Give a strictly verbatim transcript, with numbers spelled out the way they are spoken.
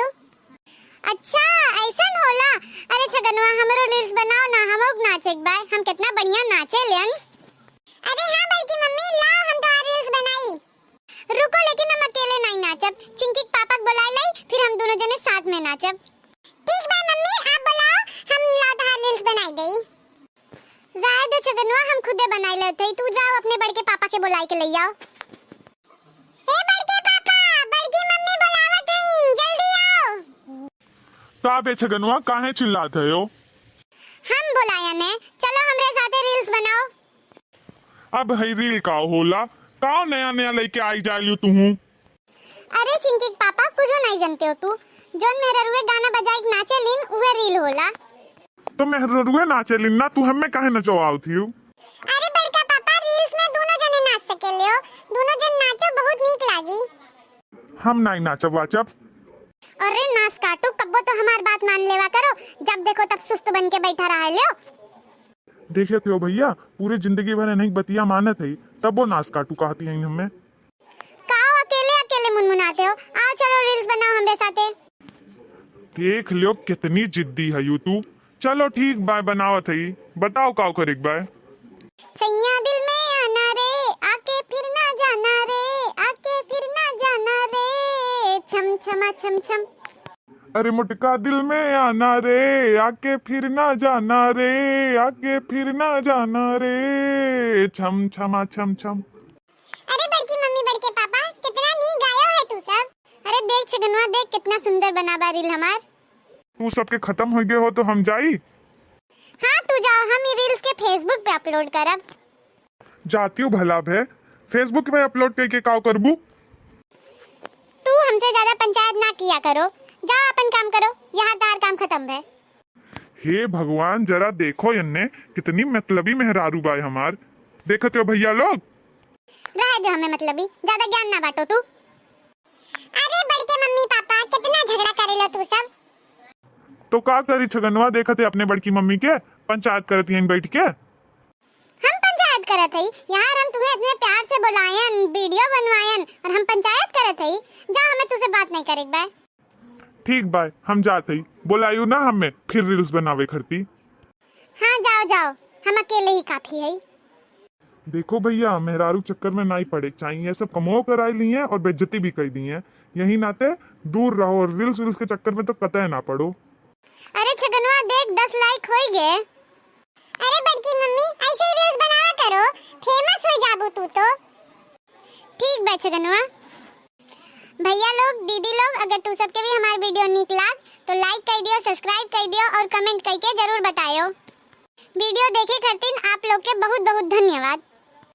अच्छा, ऐसन होला? अरे छगनवा, हमरो reels बनाओ ना, हमहू के नाचे के बा। हम कितना बढ़िया नाचे लेन। अरे हाँ बड़की मम्मी, लाओ हम तोहार reels बनाई। रुको, लेकिन हम अकेले नाई नाचब, चिंकी के पापा के बुलाए लाई, फिर हम दोनों जने साथ में नाचब। ठीक बा मम्मी, आप बुलाओ, हम लाओ तोहार reels बनाई देई। रहे दो छगनवा, हम खुदे बनाई लेत हई, तू जाओ अपने बड़के पापा के बुलाई के ले आओ। ए बड़के पापा, बड़की मम्मी बुलावत हईन, जल्दी आओ। का बे छगनवा, काहे चिल्लात हयो? हम बुलायन है, चलो हमरे साथे reels बनाओ। अब हई reel का होला? का नया नया लइके आई जालियो तुहू? अरे चिंकी के पापा, कुछो नाई जनते हो तू। जौन मेहररुए गाना बजाई के नाचे लीन, उहे reel होला। तो मेहररुए नाचे लीन ना, तू हमें काहे नचवावत हियो? अरे बड़का पापा, reels में दोनों जने नाच सकेले हो, दोनों जन नाचो, बहुत नीक लागी। हम नाई नाचब वाचब। अरे नास काटू, कब्बो तो हमार बात मान लेवा करो, जब देखो तब सुस्त बन के बैठा रहा लियो। देखे थियो भैया, पूरे जिंदगी भर इन्हीं बतिया मानत है, तब वो नास काटू कहती हैं हमें। काओ अकेले अकेले मुनमुनाते हो? आओ चलो reels बनाओ हमरे साथे। देख लियो कितनी जिद्दी है यू तू। चलो ठीक बा, बनावत हई। बताओ काओ करे के बा? सैया दिल में आना रे, आके फिर ना जाना रे, आके फिर ना जाना रे, छम छमा छम छम। अरे मोटका दिल में आना रे, आके फिर ना जाना रे, आके फिर ना जाना रे, छम छमा छम छम। अरे बड़की मम्मी, बड़के पापा, कितना नीक गायो है तू सब। अरे देख छगनवा, देख कितना सुंदर बना बा reel हमार। तू सबके खत्म हो गए हो तो हम जाई? हाँ तू जाओ, हम ये reels के Facebook पे upload करब। जातियो भला भे, Facebook पे upload करके काव करबू? तू हमसे ज्यादा पंचायत ना किया करो, जाओ अपन काम करो, यहाँ तार काम खत्म भे। हे भगवान, जरा देखो एन्ने, कितनी मतलबी मेहरारू बाय हमार। देखत हो भैया लोग? रहे दे हमें मतलबी, ज्यादा ज्ञान ना बांटो तू। अरे बड़के मम्मी पापा, कितना झगड़ा करेलो तू सब। तो का करी छगनवा, देखत है अपने बड़की मम्मी के, पंचायत करत हैं बैठ के। हम पंचायत करत हई यार, हम तुम्हें इतने प्यार से बुलायन, video बनवायन और हम पंचायत करत हई। जा, हमें तुझसे बात नहीं करे के बा। ठीक बा, हम जात हई, बुलायू ना हमें फिर reels बनावे खरती। हाँ जाओ जाओ, हम अकेले ही काफी हई। देखो भैया, मेहरारू चक्कर में नाई पड़े के चाहिए, सब कमो कराई ली हैं और बेइज्जती भी कर दी हैं। यही नाते दूर रहो और reels वील्स के चक्कर में तो कतई ना पड़ो। अरे छगनवा देख, दस like होई गे। अरे बड़की मम्मी, ऐसे ही reels बनावा करो, famous हो जाबू तू तो। ठीक बा छगनवा। भैया लोग, दीदी लोग, अगर तू सबके भी हमार video नीक लाग तो like कर दियो, subscribe कर दियो और comment करके जरूर बतायो। Video देखे खातिर आप लोग के बहुत बहुत धन्यवाद।